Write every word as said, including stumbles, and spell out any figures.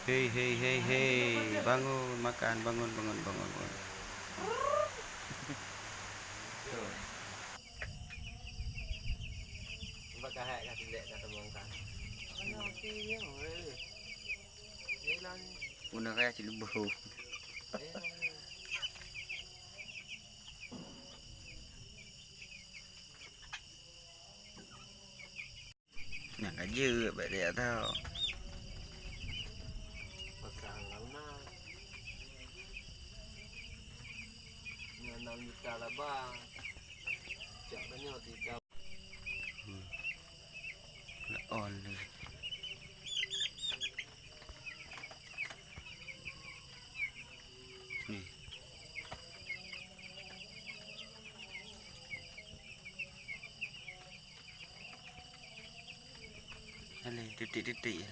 Hei, hei, hei, hei, bangun, makan, bangun, bangun, bangun, bangun. Bak kahai ka tilek ka teumongkang. Puna kaya cilubong. Nyang ka jeuet bak dia tau. Pasang lama. Nyan enam juta laba. Cak tanyoe tiga. Hmm. Dah on lagi. Ni. Aleh, titik-titik.